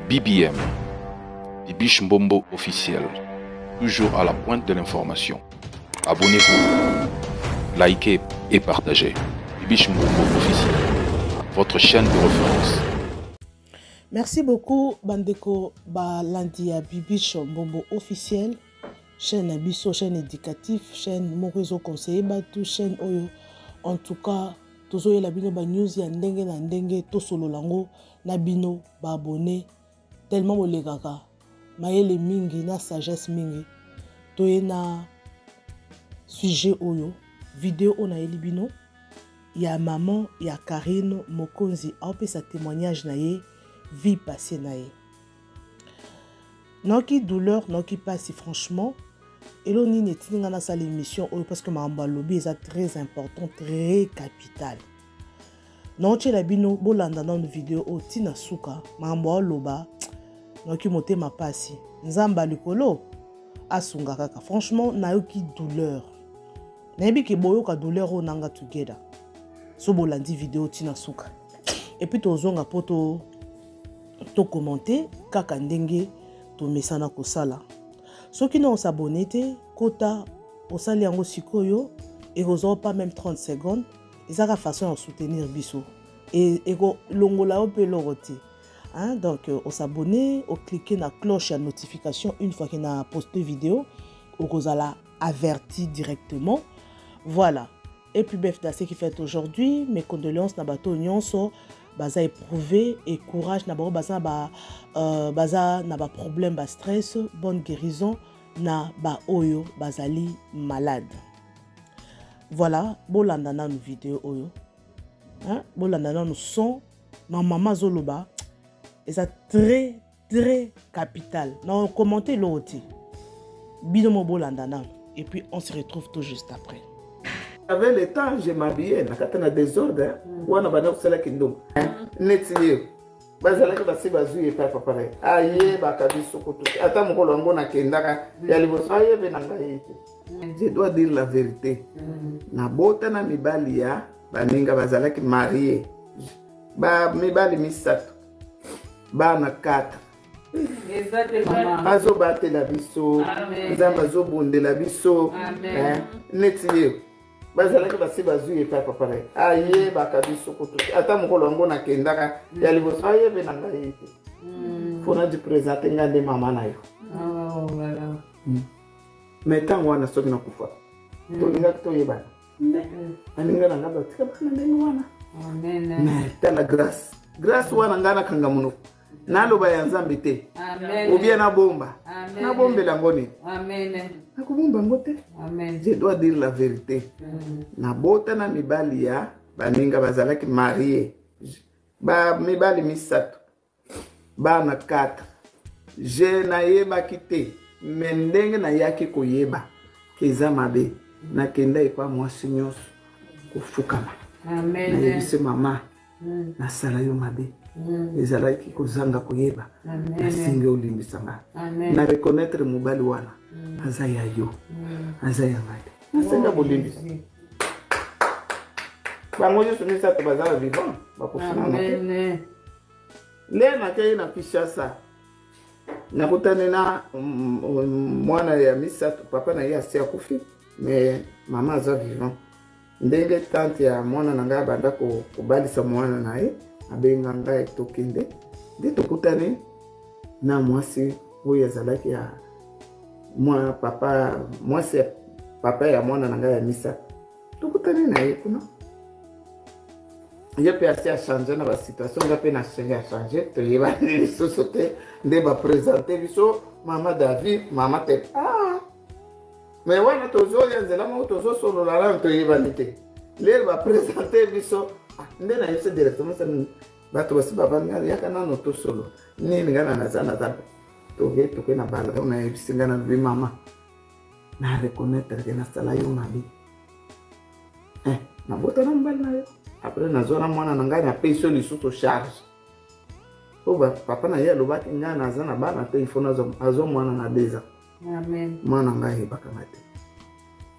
BBM, Bibiche Mbombo officiel, toujours à la pointe de l'information. Abonnez-vous, likez et partagez. Bibiche Mbombo officiel, votre chaîne de référence. Merci beaucoup bandeko balandi ya Bibiche Mbombo officiel, chaîne na biso, chaîne éducative, chaîne moko ezo conseiller bato, chaîne oyo en tout cas tozoyela bino ba news ya ndenge na ndenge, tosolola yango na bino ba abonné tellement bolekaka mayele mingi na sagesse mingi. Toye na sujet oyo, vidéo oyo nayeli bino ya maman ya Carine Mokonzi aopesa témoignage na ye vie passée na ye. Naoki douleur, naoki pasi, franchement. Elo nini etindi nga nasala émission oyo parce que makambo alobi eza très important, très capital. Naotiela bino bolanda nanu vidéo oyo tina suka, makambo aloba naoki motema pasi. Nzambe ya likolo asunga kaka. Franchement nayoki douleur. Nayebi ke boyoka douleur oyo nanga together. So bolandi vidéo tina suka. Et puis tozonga po to to commenter kaka ndenge tomesana kosala. Soki na osabonné te, kota osali yango sikoyo, ekozwa pas même 30 secondes. Ezaka façon ya soutenir biso. Et ekolongola yo pe eloko te. Hein, donc osabonné, ocliquer na cloche ya notification une fois que na posté vidéo, okozala averti directement. Voilà. Et puis bref, dans ce qui fait aujourd'hui, mes condoléances na bato nyonso baza éprouvé et courage na bango, baza ba baza na ba problème, ba stress, bonne guérison na ba oyo bazali malade. Voilà, bolanda nanu vidéo oyo. Hein, bolanda nanu son ma maman zoloba eza très très capital. Na commenter l'autre. Bino mo bolanda nanu et puis on se retrouve tout juste après. Avec le temps, je m'habillais, na kata na désordre, hein. Wana bana kusala kindumba. Neti ye. Bazalaki basi bazwi epai papa na ye. Ayebaka biso kutu. Ata mokolo yango nakendaka ya liboso, ayebe na ngai te. Je dois dire la vérité. Nabota na mibali ya baninga bazalaki marié. Ba mibali misato. Bana 4. Azobatela biso. Nzambe azobundela biso. Hein? Neti ye. Bazalaki basi bazwi epai papa na ye. Ayebaka biso kutu. Ata mokolo yango nakendaka ya liboso, ayebe na ngai te. Faut na di présenter ngai nde mama na yo. Oh, voilà. Mais ntango wana soki nakufa, tolingaki toyebana. Baninga na ngai batika bana ndenge wana. Amen. Mais tala grâce. Grâce wana ngai nakanga monoko. Naloba ya Nzambe te. Amen. Ou bien nabomba. Amen. Nabombela yango nini? Amen. Nakobomba yango te. Amen. Je dois dire la vérité. Nabota na mibali ya baninga bazalaki marié. Ba mibali misato. Bana 4. Je nayebaki te, mais ndenge nayaki koyeba ke eza mabe, nakenda epa mwasi nyonso kofukama. Amen. Nayebisi mama, nasala yo mabe. Ezalaki kozanga koyeba. Amen. Nasengi olimbisa nga. Amen. Na reconnaître mobali wana. Aza ya yo. Aza ya ngai te. Nasenga bolimbisa. Bango nyonso misato baza ba vivant, bakofunana te. Amen. Nde nakei na Kinshasa, nakutani na mwana ya misato, papa na ye asi akufi, mais mama aza vivant. Ndenge tante ya mwana na ngai abanda kobalisa mwana na ye, abenga ngai tokende. Nde tokutani na mwasi oyo azalaki ya mwa papa, mwasi ya papa ya mwana na ngai ya misato. Tokutani na ye kuna. Ye pe asi a changer na ba situation, nga pe na changer, a changer, toyebani lisusu te. Nde ba présenter biso mama David, mama te. Mais wana tozoya nzela moko, tozosolola nanu toyebani te. Lelo ba présenter biso, nde na yebisa directement sa nini, bato basi bavandi, nga yaka nanu tosolo. Nini nga na naza, naza. Toke, toke na balcon, nayebisi nga nalobi, mama, na reconnaître ke nasala yo mabe. Nabota na mobali na yo. Après nazwa na mwana na ngai, napesi yo lisusu charge. Po ba papa na ye alobaki ngai naza na bana te, il faut nazwa mwana na 2 ans. Amen. Mwana ngai ayebaka nga te.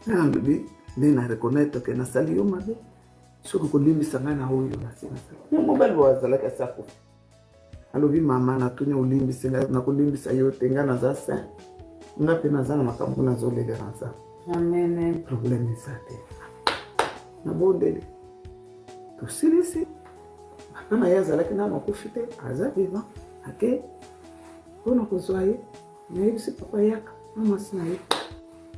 Ngai nalobi, nde na reconnaître ke nasali yo mabe. Soki kolimbisa ngai na oyo nasi nasali. Ye mobali oyo azalaki asi akufi. Alobi mama, natuni olimbisi ngai, nakolimbisa yo te, ngai naza saint, nga mpe naza na makambo nazolelela Nzambe. Amen. Problème eza te, nabondeli, tosilisi. Papa na ye azalaki nano akufi te, aza vivant. Ake mpona kozwa ye, nayebisi papa yaka na mwasi na ye,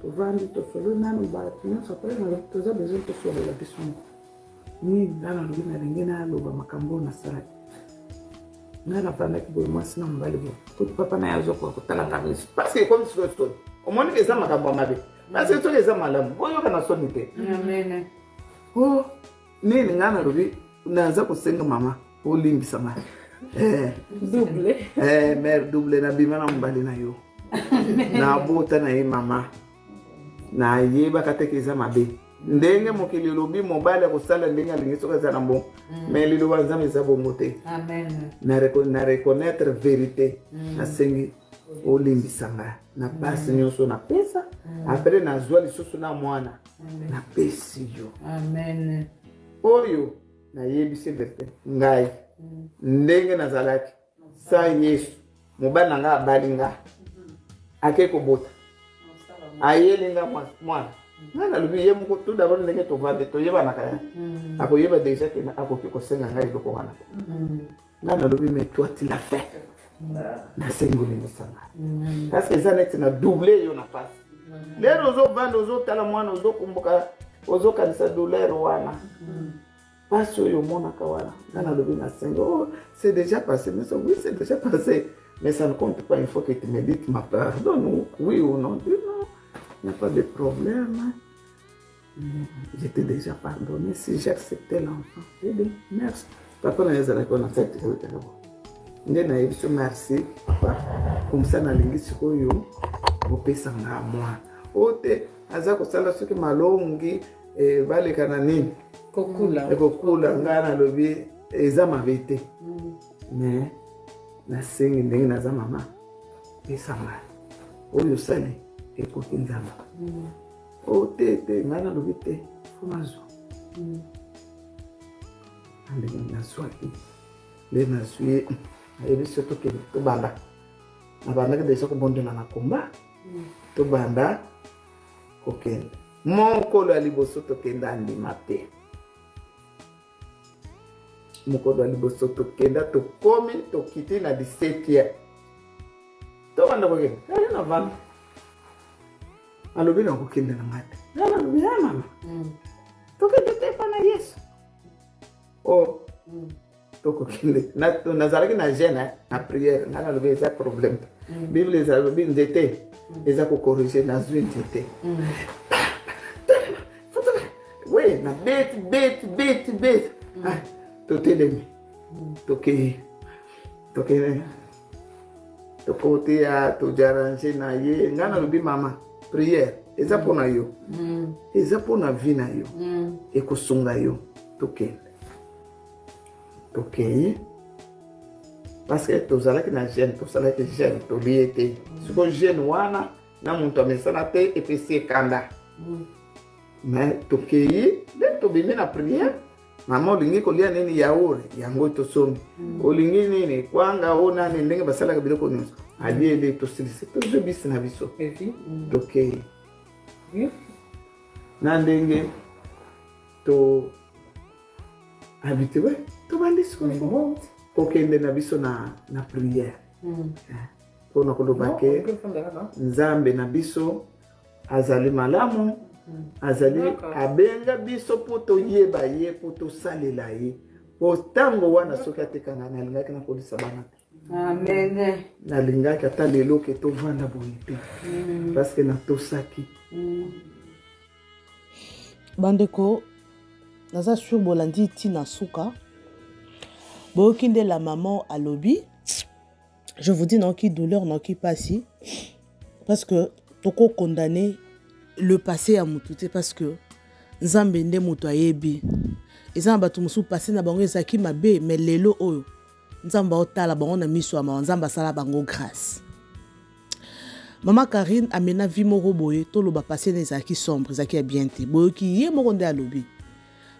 tovandi, tosololi nano bato nyonso. Apres nalobi toza besoin tosolola biso moko. Nini? Ngai nalobi nalingi naloba makambo oyo nasalaki. Ngai navandaki boye, mwasi na mobali boye, kuti papa na ye azokoka kotala nga miso, parce que ekomi sikoyo soni. Omoni eza makambo ya mabe, parce que soki eza malamu boyoka na soni te. Amen. O nini? Ngai nalobi naza kosenga mama olimbisa ngai. Eh, double. Eh, mare double, nabima na mobali na yo, nabota na ye mama, nayebaka te ke eza mabe. Ndenge mokili elobi mobali akosala ndenge alingi soki aza na mbongo, mais liloba Nzambe eza bongo te. Amen. Na reconnaître vérité, nasengi olimbisa ngai na pasi nyonso napesa. Apres nazwa lisusu na mwana, napesi yo. Amen. Oyo nayebisi vérité, ngai ndenge nazalaki sa Yesu, mobali na ngai abali nga, ake kobota, ayeli nga mwana. Ngai nalobi ye moko tout d'abord, ndenge tovande toyebanaka ya akoyeba déjà ke akoki kosenga ngai eloko wana te. Ngai nalobi mais toi tu l'as fait, nasengi olimbisa ngai, parce que eza neti na double yo na pasi. Lero ozovanda, ozotala mwana, ozokumbuka, ozokanisa douleur wana, pasi oyo omonaka wana. Ngai nalobi nasengi, oh, c'est déjà passé. Mais oui, c'est déjà passé, mais ça ne compte pas. Il faut que tu me dites ma pardonne, oui ou non. Dis non, il n'y a pas de problème, j'étais déjà pardonné si j'acceptais l'enfant. J'ai dit merci. Papa na ye azalaki wana fete nde nayebi so merci papa, comme ça nalingi sikoyo bopesa nga mwana oyo te aza kosala soki malongi, eh, baleka na nini. Kokula. Ekokula. Ngai nalobi eza mabe te, mais nasengi ndenge naza mama, pesa ngai oyo osali ekoki Nzambe. O te te, ngai nalobi te, fo nazwa. Ndenge nazwaki nde nazwi ye, nayebi so tokende tobanda. Nabandaki deja kobondela na komba, tobanda kokende. Mokolo ya liboso tokenda, andima te. Mokolo ya liboso tokenda, tokomi, tokiti na 17, tobanda kokende, ali na vanda, alobi nakokende na ngai te. Ngai nalobi ya mama, tokende te epa na Yesu o tokokende. Nazalaki na jeûne, na prière. Ngai nalobi eza problème te, Bible ezalobi nzete eza kocorriger. Nazwi nzete, we na beti beti beti beti. Ah, totelemi, tokei, tokei, tokoti ya toarranger na ye. Ngai nalobi mama, prière eza mpo na yo, eza mpo na vie na yo, ekosunga yo. Tokende, tokei, parce que tozalaki na jeûne, tosalaki jeûne, tolie te. Sikoyo jeûne wana na moto amesana te, epesi ekanda. Mais tokei nde tobimi na prière. Mama, olingi kolia nini? Yaourt yango tosombi. Olingi nini? Kwanga o nani, ndenge basalaka biloko nyonso, alieli, tosilisi, tozwi bisi na biso, tokei. Na ndenge to habitué, tobandi sikoyo kokende na biso na prière mpona koloba ke Nzambe na biso azali malamu, azali abenga biso mpo toyeba ye, mpo tosalela ye. Po ntango wana soki atekanga, nalingaki nakolisa bana te. Amen. Nalingaki ata lelo ke tovanda boye te, parce que natosaki. Bandeko, naza sur bolandi ntina suka, boyoki nde la maman alobi. Je vous dis, naoki douleur, naoki pasi, parce que tokokondamner le passé ya motu te, parce que Nzambe nde moto ayebi. Eza na bato mosusu passé na bango ezalaki mabe, mais lelo oyo Nzambe aotala bango na miso ya mawa, Nzambe asala bango grâce. Mama Karine amena vie moko boye, toloba passé na ezalaki sombre, ezalaki ya bien te. Boyoki ye moko nde alobi,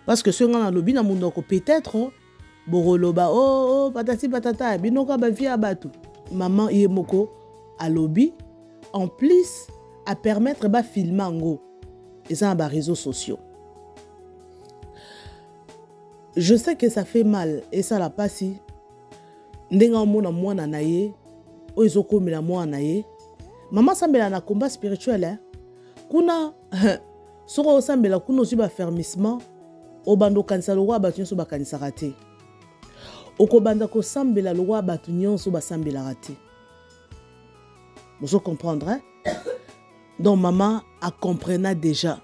parce que soki ngai nalobi na monoko, peut-être. Bokoloba oh, oh, patati patata, bino ka ba vie ya bato. Maman ye moko alobi, en plus a permettre ba filmer yango eza na ba réseaux sociaux. Je sais que ça fait mal, esala pasi ndenge amona mwana na ye oyo ezokomela mwana na ye. Mama asambela na combat spirituel, hein? Kuna soki osambela kuna ozwi bafermissement, obanda okanisa lokola bato nyonso bakanisaka te, okobanda kosambela lokola bato nyonso basambelaka te. Bozo comprendre, hein? Donc mama acomprena déjà,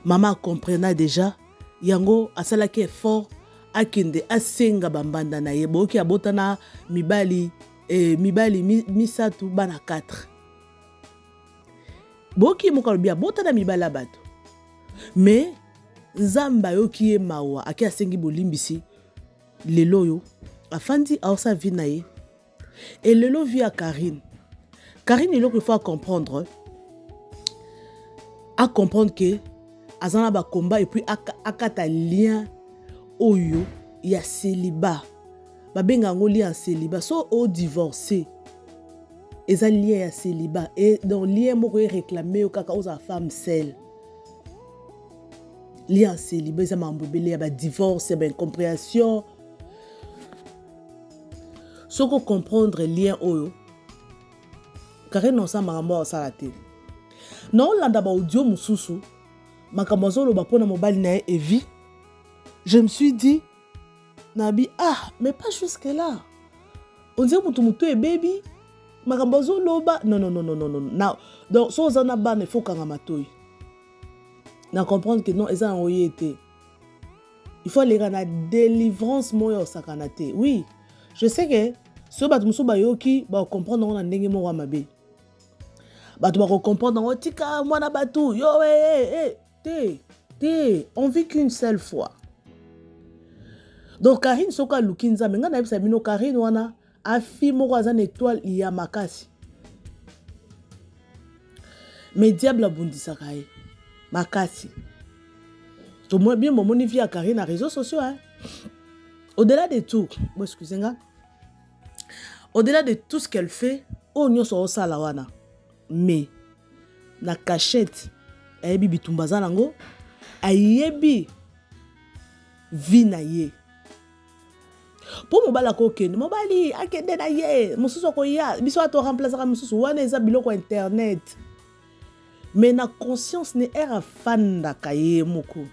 mama acomprena déjà yango asalaki effort akende asenga bambanda na ye. Boyoki abotana mibali, mibali misato, bana 4. Boyoki ye moko alobi abotana mibali ya bato, mais Nzambe ayoki ye mawa, ake asengi bolimbisi. Lelo oyo afandi aosa vie na ye. Et lelo vie ya Karine, Karine eloko il faut comprendre, a comprendre que aza na ba combat et puis akata lien oyo ya célibat. Babenga yango lien ya célibat. So o divorcé, eza lien ya célibat. Et donc lien moko e réclamer yo kaka oza femme seule. Lien ya célibat eza mambo ebele ya ba divorce, ya ba incompréhension. Soko comprendre lien oyo Karine osala makambo oyo osala te. Na olanda ba audio mosusu makambo azoloba mpona mobali na ye Evi, je me suis dit nabi ah mais pas jusque là, on dirait mutu mutu ebebi makambo azoloba. Non, non, non, non, non, non. Na, donc so oza na bana il faut kanga matoi na comprendre que non, eza yango ye te. Il faut aller na délivrance moyo osakana te. Oui, je sais que so bato mosusu bayoki ba comprendre yango na ndenge moko ya mabe. Bato ba comprendre yango tika mwana bato yo, eh, eh, eh. Te, te, on vit qu'une seule fois. Donc Karine soki aluki Nzambe, ngai nayebisa bino Karine wana afi moko aza na étoile ya makasi. Mais diable abundisaka ye makasi. Tomoni bien bomoni vie ya Karine na réseaux sociaux, hein. Au-delà de tout, bon, excusez-moi. Au-delà de tout ce qu'elle fait, oyo nyonso osala wana, mais na cachette ayebi bitumba aza nango, ayebi vie na ye. Po mobali akokende, mobali akende na ye, mosusu akoya, biso ato remplaçaka mosusu, wana eza biloko ya internet. Mais na conscience ne ere afandaka ye moko,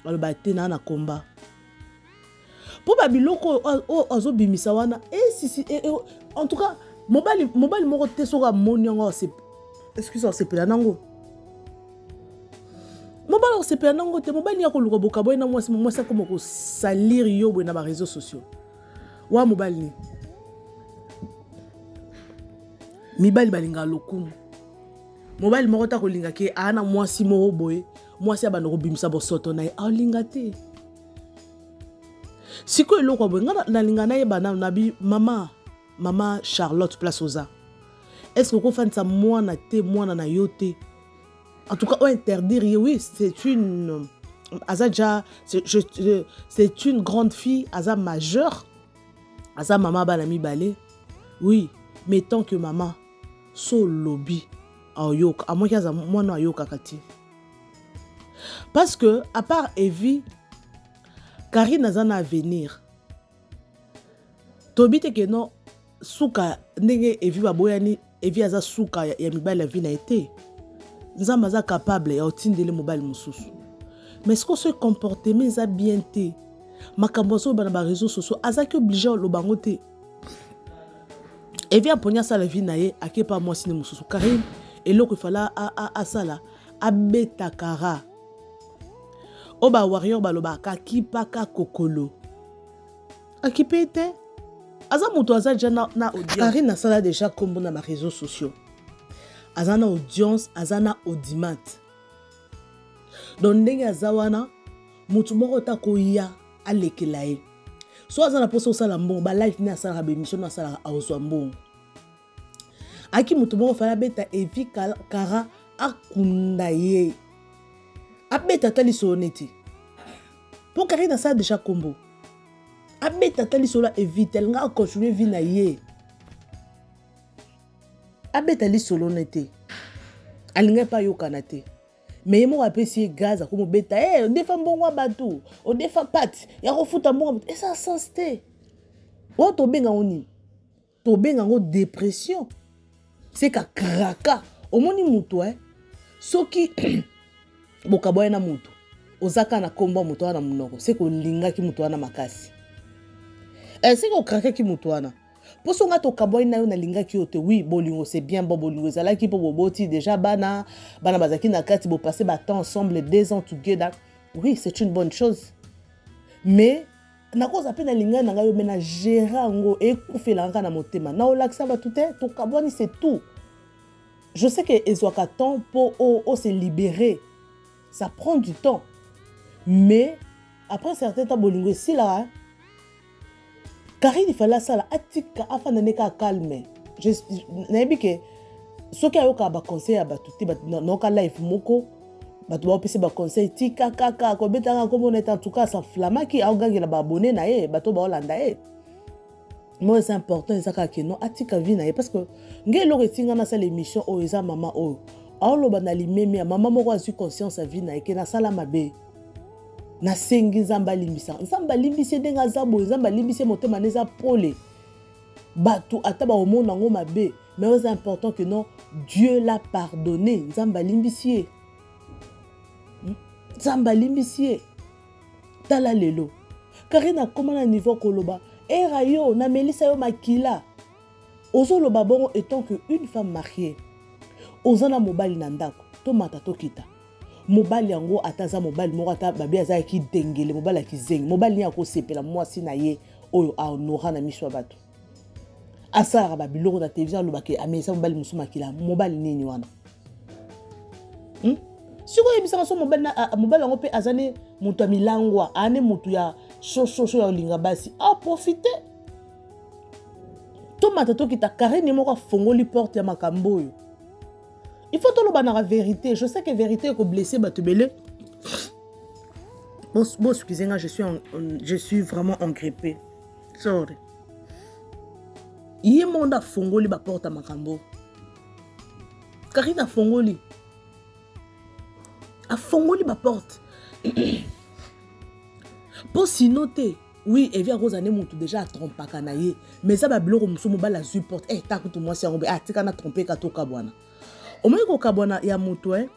aloba te na na combat. Po ba biloko oyo azobimisa wana, eh, si, si, eh, eh, en tout cas, mobali, mobali moko te soki amoni yango, excuse, asepela nango. Mobali akosepela nango te. Mobali ya koluka bokaboye na mwasi, mwasi akoma kosalir yo boye na ba réseaux sociaux. Wa mobali ni mibali balingaka lokumu. Mobali moko ta kolinga ke aa na mwasi moko boye, mwasi abanda kobimisa bosoto na ye, aolinga te. Sikoyo eloko ya boye, nga nalinga nayeba nanu nabi mama, mama Charlotte place oza. Est-ce que okofandisa mwana te, mwana na yo te? En tout cas, on interdire, oui, c'est une, aza déjà, c'est, je, je, c'est une grande fille, aza majeure, aza mama bana mibale, oui, mais tant que maman, so lobby, ayoka, à moins qu'aza mwana ayoka kati. Parce que, à part Evie, Karine aza na avenir. Tobi te ke non, suka ndenge Evie baboyani, Evie aza suka ya mibali ya vie na ye te. Nzambe aza capable ya otindele mobali mosusu. Mais ce que ce comportement eza bien te. Makambo azoba na ba réseaux sociaux, azaki obligé oloba yango te. Evie aponi asala vie na ye, akepa mwasi ne mosusu. Karine, eloko ifala asala, abeta kara. Oyo ba warrior balobaka, akipaka kokolo. Akipe te. Aza moto aza déjà na audience. Karine asala déjà kombo na ba réseaux sociaux. Aza na audience, aza na audimat. Donc ndenge aza wana, moto moko ta koya alekela ye. So aza na posa osala mbongo, ba live ne asalaka, ba émission ne asalaka, aozwa mbongo. Aki moto moko fala abeta Evie Kara akunda ye. Abeta ata lisolo neti. Po Karine asala déjà kombo. Abeta ata lisolo ya Evite, alinga acontinue vie na ye. Abeta lisolo na te. Alinga mpe ayokana te. Mais ye moko apesi ye gaz akomobeta, hey, eh, odefa mbongo ya bato, odefa pate ya kofuta mbongo ya bato. Eza sens te. Oyo tobenga yango nini? Tobenga yango dépression. Seka kraka. Omoni moto, eh? Soki bokabwani na moto, oza kaka na kombo ya moto wana na monoko, seke olingaki moto wana makasi. Eh, seke okrakaki moto wana. Mpo so nga tokabwani na yo, nalingaki yo te. Oui, bolingo c'est bien bon, bolingo ezalaki mpo boboti déjà bana, bana bazalaki na kati, bopasse ba temps ensemble, 2 ans together. Oui, c'est une bonne chose. Mais nakoza mpe nalingani na ngai yo, me na gera yango ekufelaka kaka na motema. Naolakisa bato te, tokabwani, c'est tout. Je sais que ezwaka temps mpo o se libérer. Ça prend du temps. Mais après un certain temps, bolingo esilaka. Karine, il fallait asala, atika, afanda nde kaka calme. Nayebi ke soki ayokaka baconseil ya bato te, nayoka live moko, bato baopesa baconseil, tika kaka kobetaka komona ete en tout cas s'enflammaki, aogangela baabonné na ye, bato baolanda ye. Moi, c'est important, eza kaka ke non, atika vie na ye, parce que nge eloko etinga nasala émission oyo eza mama oyo aoloba na limemi ya mama moko azwi conscience ya vie na ye ke nasala mabe, nasengi Nzambe alimbisa. Nzambe alimbisi ye ndenge aza boye, Nzambe alimbisi ye, motema nde eza pole. Bato ata bakomona yango mabe, mais eza important que non, Dieu l'a pardonné. Nzambe alimbisi ye. Nzambe alimbisi ye. Tala lelo Karine akóma na niveau koloba era yo namelisa yo makila. Ozoloba bongo etant que une femme mariée, oza na mobali na ndako, tomata tokita. Mobali yango ata aza mobali moko, ata babi aza ya kidengele, mobali ya kizengi, mobali nini akosepela mwasi na ye oyo ahonora na miso ya bato, asalaka babiloko na televizio, alobaka amelisa mobali mosusu makila. Mobali nini wana? Sikoyo oyebisaka so mobali mobali yango mpe aza ne moto ya milangwa, aa ne moto ya shoshoso ya olinga basi, aprofite. Tomata tokita, Karine moko afongoli porte ya makambo oyo. Il faut tolobanaka vérité. Je sais que vérité ekoblesse bato ebele. Bon, bon, excusez-moi, je suis vraiment engrippé. Sorry. Ye moko nde afongoli baporte ya makambo. Karine afongoli. Afongoli baporte. Po sino te, oui, Evi akozala nde motu déjà atrompaka na ye, mais eza babiloko mosusu mobali azwi porte. Eh, ta kutu mwasi yango be atika na trompe ka tokabwana. Omoni kokabwana ya motu, eh?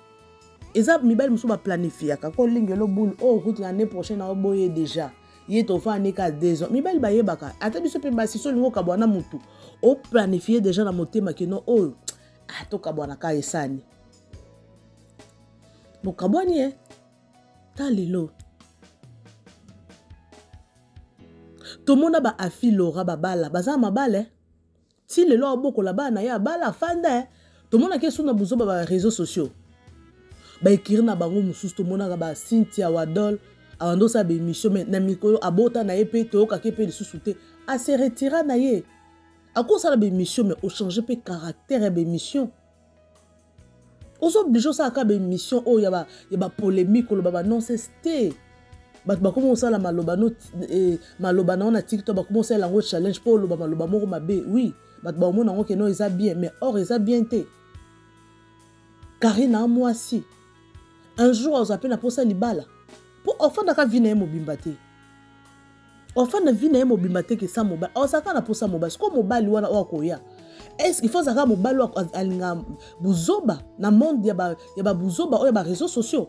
Eza mibali mosusu baplanifiaka kolingela bulu oyo kutu na année prochaine aoboye déjà ye tofanda ne ka 2 ans. Mibali bayebaka, ata biso mpe basi, so olingi okabwana na motu, oplanifie déjà na motema keno oyo ah, tokabwana ka esani bokabwani e. Ta lelo tomona ba afi Lora babala, baza na mabala eh. Ti lelo abokola bana na ye, abala, afanda eh. Tomonaki esu na buzoba ba réseaux sociaux baekiri na bango mosusu, tomonaka ba Cynthia Wadol abanda osala baémission, mais na mikolo abota na ye mpe toyokaki mpe lisusu te, ase retira na ye. Akosala baémission, mais ochange mpe caractère ya baémission. Oza oblige osalaka baémission oyo ya bapolémique, oloba banonsense te. Bato bakoma kosala maloba no, eh, maloba na yo na TikTok, bakoma kosalela yango challenge mpo oloba maloba moko mabe. Oui, bato bakomona yango keno eza bien, mais or eza bien te. Karine a mwasi, un jour azwa mpe na mposa libala, mpo ofandaka vie na ye mobimba te, ofanda vie na ye mobimba te kesa mobali azalaka na mposa mobali. Sikoyo mobali wana oyo akoya, est ce qu'il faut azalaka mobali oyo alinga buzoba na monde ya babuzoba oyo ya baréseaux sociaux?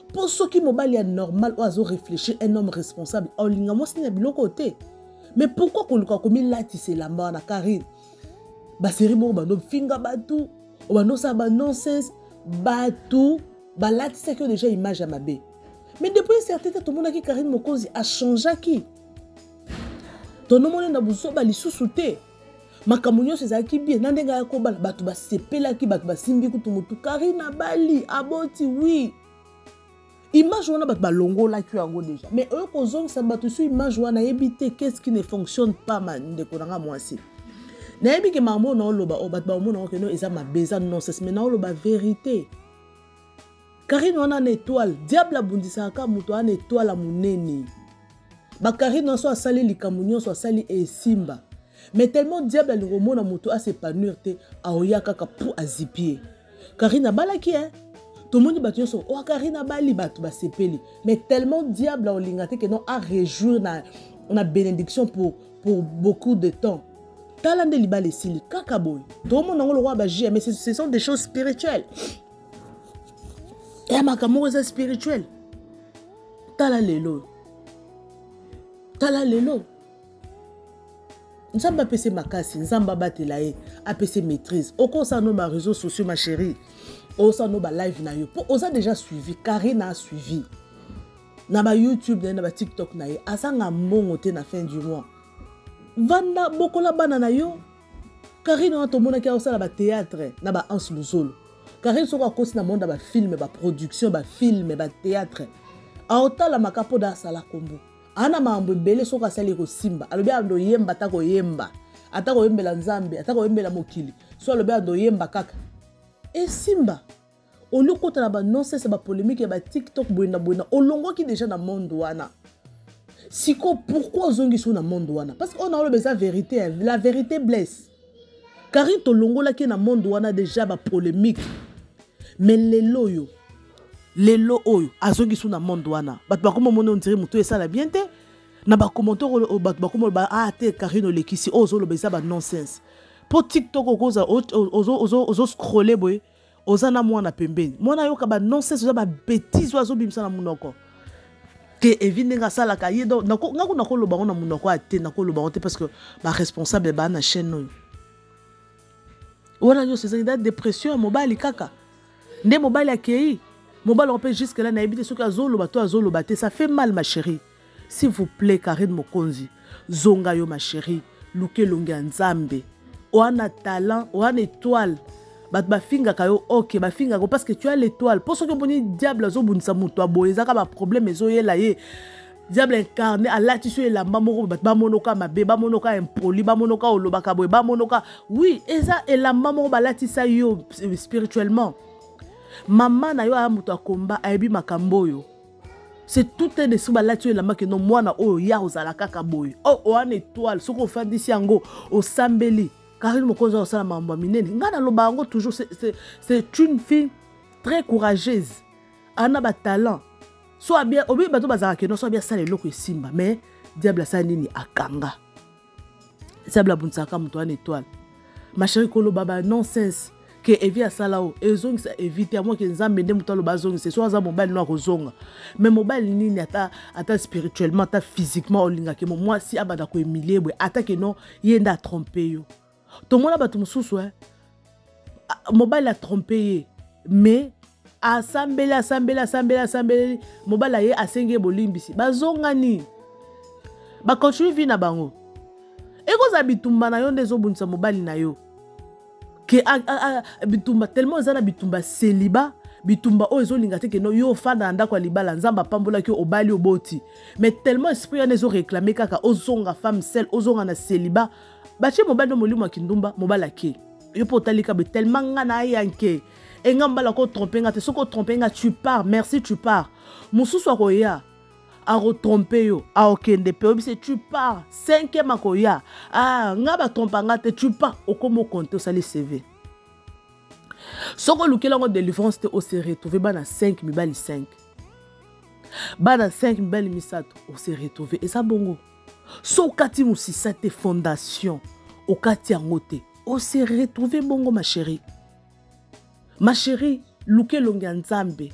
Mpo soki mobali ya normal oyo azoréfléchir, un homme responsable, aolinga mwasi na biloko te. Mais pourquoi koluka komilatisa elamba wana? Karine, basérie moko bando finga bato, obando osala banonsense, bato balatisaki yo déjà image ya mabe. Mais depuis un certain temps tomonaki Karine Mokonzi achangeaki, tonomoni na buzoba lisusu te, makambo nyonso ezalaki bien na ndenge aya kobala, bato basepelaki, bato basimbi kutu motu, Karine abali, aboti. Oui, image wana bato balongolaki yango déjà, mais oyo kozongisa bato so image wana, nayebi te qu'est-ce qui ne fonctionne pas. Ma ndeko na nga mwasi, nayebi ke makambo oyo naoloba oyo bato baomona yango keno eza mabe, eza nonsense, mais naoloba vérité. Karine wana na étoile, diable abundisaka moto wana étoile ya monene. Bakarine nyonso asali likambo nyonso asali esimba, mais tellement diable alingi omona moto as'épanouir te, aoya kaka pu azipi ye. Karine abalaki e, tomoni bato nyonso oyo Karine abali, bato basepeli, mais tellement diable aolinga te ke non aréjouir na bénédiction pour beaucoup de temps. Tala nde libala esili kaka boye, tomona yango lokola bajie, mais ce sont des choses spirituelles. Ya makambo moko eza spirituel. Tala lelo, tala lelo. Nzambe apesi makasi, Nzambe abatela ye, apesi maîtrise. Okosala no baréseaux sociaux, ma chérie, osala no balive na yo mpo oza déjà suivi. Karine a suivi na baYouTube na ye, na baTikTok na ye, azanga mbongo te na fin du mois. Vanda, bokola bana na yo. Karine wana tomonaki aosala bathéâtre na baanse luzolo. Karine soki akosi na monde ya bafilm, baproduction, bafilm, bathéâtre, aotalamaka mpo da asala kombo ana makambo ebele. Soki asali ekosimba. Alobi ando oyemba, ata koyemba, ata koyembela Nzambe, ata koyembela mokili, so alobi ando oyemba kaka esimba. Oli okota na banonsense ya bapolémique ya baTikTok boye na boye na olongwaki déjà na monde wana. Siko pourquoi ozongisi yo na monde wana? Parce que oyo naoloba eza vérité, la vérité blesse. Karine tolongolaki na monde wana déjà bapolémique, mais lelo oyo, lelo oyo azongisi na monde wana, bato bakoma omona on dirait moto esala bien te. Na bacommentaire oyo bato bakoma oloba: ah te, Karine olekisi, oyo ozoloba eza banonsense. Mpo TikTok okoza ozoscrolle boye, oza na mwana pembeni, mwana ayoka banonsense, oza babêtises oyo azobimisa na monoko ke evi ndenge asalaka ye. Donc nga kuna nakoloba ngo na monoko ya te, nakoloba ngo te parce que baresponsable baa na chaîne oyo. Wana nyonso ezali da dépression ya mobali kaka nde mobali akei. Mobali yango mpe jusque là nayebi te soki azoloba to azoloba te. Ça fait mal, ma chérie. S'il vous plaît, Karine Mokonzi, zonga yo, ma chérie, luka elongi ya Nzambe. Owana talent, owana étoile. Bato bafingaka yo, ok, bafingaka yo parce que tu as l'étoile. Mpo soki omoni diable azobundisa moto aboye, ezaka baproblème ezoyela ye. Diable incarné alatisi yo elamba moko, bato bamonoka mabe, bamonoka impoli, bamonoka olobaka boye, bamonoka. Oui, eza elamba moko balatisa yo spirituellement. Mama na yo aya moto akomba, ayebi makambo oyo. C'est tout un esprit balati oyo elamba kendo mwana oyo ya ozala kaka boye. O oh, owana étoile, soki ofandisi yango, osambeli, Karine Mokonzi osala makambo ya minene. Ngai naloba yango toujours, c'est une fille très courageuse, ana batalent. So abia obi bato bazalaka kendo, so abia asala eloko esimba, mais diable asala nini? Akanga. Diable abundisaka moto wana étoile. Ma chérie, koloba ba nonsense ke evi asala o ezongisa evi te. Amoke Nzambe nde moto aloba azongisa. So aza mobali no akozonga, mais mobali nini, ata spirituellement, ata physiquement, olingaki mo mwasi abanda kohumilie boye, ata ke non, ye nde atrompe yo. Tomona bato mosusu, eh, mobali atrompe ye, mais asambeli, asambeli, asambeli, asambeli, mobali aye asengi ye bolimbisi, bazongani, bacontinue vie na bango. Ekozala bitumba na yo nde ezobundisa mobali na yo ke bitumba tellement eza na bitumba célibat, bitumba oyo ezolinga te keno yo ofanda na ndako ya libala. Nzambe apambolaki yo, obali, oboti, mais tellement esprit wana ezoréclame kaka ozonga femme seule, ozonga na célibat. Batie mobali no molimo ya kindumba, mobali ake yo mpo otalika boye tellement nga na ayanke enga mobali akotrompe nga te. Soki otrompe nga, tu pars, merci, tu pars. Mosusu akoya akotrompe yo, aokende mpe oyebisi tu pars. Cinquième akoya: ah, nga batrompa nga te, tu pars. Okoma okonte, osali CV. Soki olukeli yango délivrance te, ose retrouve bana 5 mibali 5, bana 5 mibali misato, ose retrouve eza bongo. So okati mosisa te, fondation okati yango te, ose retrouve bongo. Ma chérie, ma chérie, luka elongi ya Nzambe.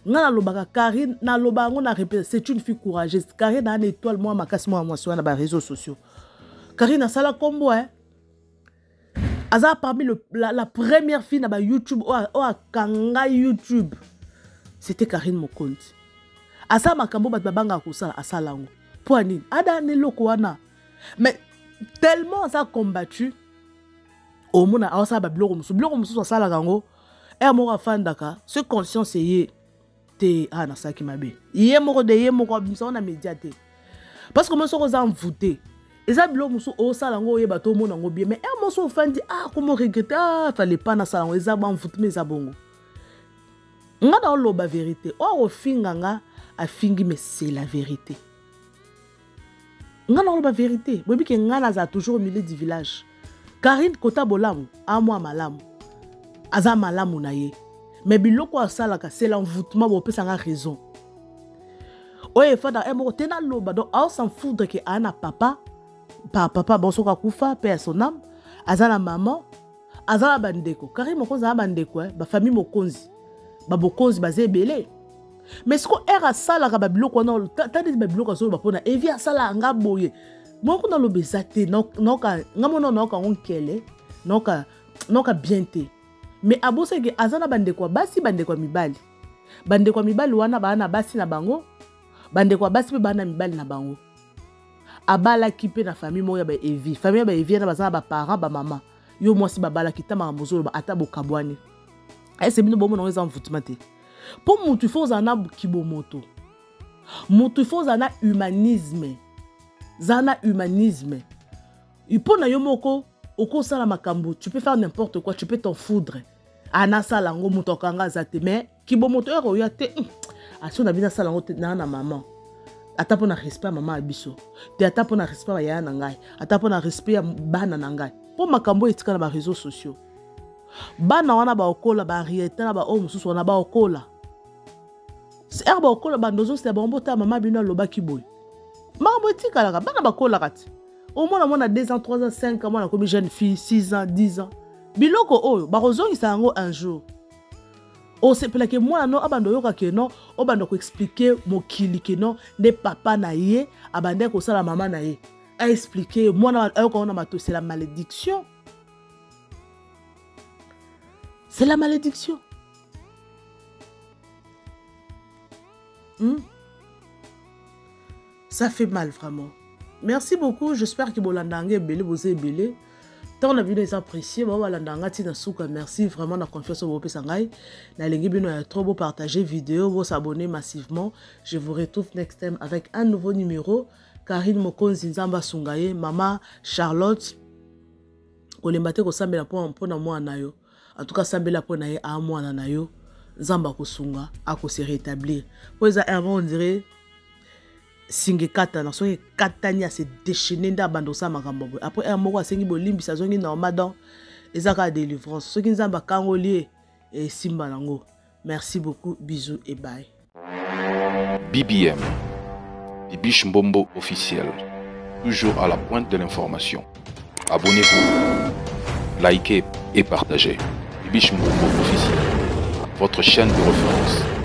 Nga nalobaka Karine, naloba yango na répété, c'est une fille courageuse. Karine ana étoile mwa makasi, mwa mwasi wana baréseaux sociaux. Karine asala kombo, eh? Aza parmi la première fille na baYouTube oyo akanga YouTube, c'était Karine Mokonzi. Asala makambo bato babangaka kosala, asala yango. Mpo ya nini? Ada na eloko wana, mais tellement aza combattu, omona aosala babiloko mosusu, biloko mosusu asalaka yango ere moko afandaka so conscience eye te: ah, nasalaki mabe. Ye moko de ye moko abimisa ngo na média te, parce que moi soki oza envoûté, eza biloko mosusu osala yango, oyeba to omona yango bien, mais ere mosusu ofandi: ah, komo regrette, ah, fallait pas nasala yango. Eza baenvoûtement, eza bongo. Nga na oloba vérité, oyo akofinga nga afingi, mais c'est la vérité. Nga nakoloba verité, boyebi ke nga nazala toujours au milieu du village. Karine kota bolamu, amwa malamu. Aza malamu na ye. Mais biloko asalaka, c'est l'envoûtement, bopesa nga raison. Oyo efanda e moko te naloba, donc ao s'en foutre ke aa na papa, pa papa bon soki akufa, paix à son âme, aza na maman, aza na bandeko. Karine mokonzi aza na bandeko, eh, ba famille mokonzi. Ba bokonzi baza ebele. Mais siko ere asalaka ba biloko wana, ta neti ba biloko azoloba mpona Evi asalaka nga boye. Moko naloba eza te, naoka, nga mona naoka yango nkele, naoka bien te. Mais abosaki aza na bandeko ya basi, bandeko ya mibali. Bandeko ya mibali wana baa na basi na bango, bandeko ya basi mpe baa na mibali na bango. Abalaki mpe na famille moko ya ba Evi. Famille ya ba Evi wana baza na ba parents, ba mama. Yo mwasi babalaki ta makambo ozoloba ata bokabwani. Ese bino bomona yango eza mvutuma te. Po mutu il faut ozala na kibomoto. Mutu il faut ozala na humanisme. Zala na humanisme. Mpo na yo moko okosala makambo, tu peux faire n'importe quoi, tu peux t'en foudre. Anasala yango moto akanga aza te, mais kibomoto oyo akoya te. Aso na bino asala yango te na na maman. Ata mpo na respect ya mama ya biso te, ata mpo na respect ya yaya na ngai, ata mpo na respect ya bana na ngai. Mpo makambo oyo etika na ba réseaux sociaux, bana wana baokola, ba Henrietta na ba oyo mosusu wana baokola. Ere baokola, bando ozosela bango botala mama bino alobaki boye. Makambo etikalaka, bana bakolaka te. Omona mwana 2 ans, 3 ans, 5 ans, mwana akomi jeune fille, 6 ans, 10 ans. Biloko oyo bakozongisa yango un jour. Osepelaki mwana no abanda oyoka ke non, obanda koexplike mokili ke non, nde papa na ye abandaki kosala mama na ye. A expliquer mwana ayoka wana mato, c'est la malédiction. C'est la malédiction. Ça fait mal vraiment. Merci beaucoup, j'espère que bolanda nga ebele, boza ebele. Tant na bino eza apprécié, ba balanda nga tina suka. Merci vraiment na confiance oyo bopesa ngai. Nalingi bino ya trop, bo partager vidéo, bo s'abonner massivement. Je vous retrouve next time avec un nouveau numéro. Karine Mokonzi Nzamba Sungaye, Mama Charlotte. Kolemba te kosambela mpo na mwana na yo. En tout cas sambela mpo na ye, a mwana na yo. Nzamba kosunga, ako se rétablir. Po eza un on dirait singe katana, soki katani a se déchaîner nde abanda kosala makambo boye. Après un moko asengi bolimbisa, azongi normal, donc eza kaka délivrance. Soki Nzambe akangoli ye, esimba nango. Merci beaucoup, bisous et bye. BBM, Bibiche Mbombo officiel, toujours à la pointe de l'information. Abonnez-vous, likez et partagez. Bibiche Mbombo officiel, votre chaîne de référence.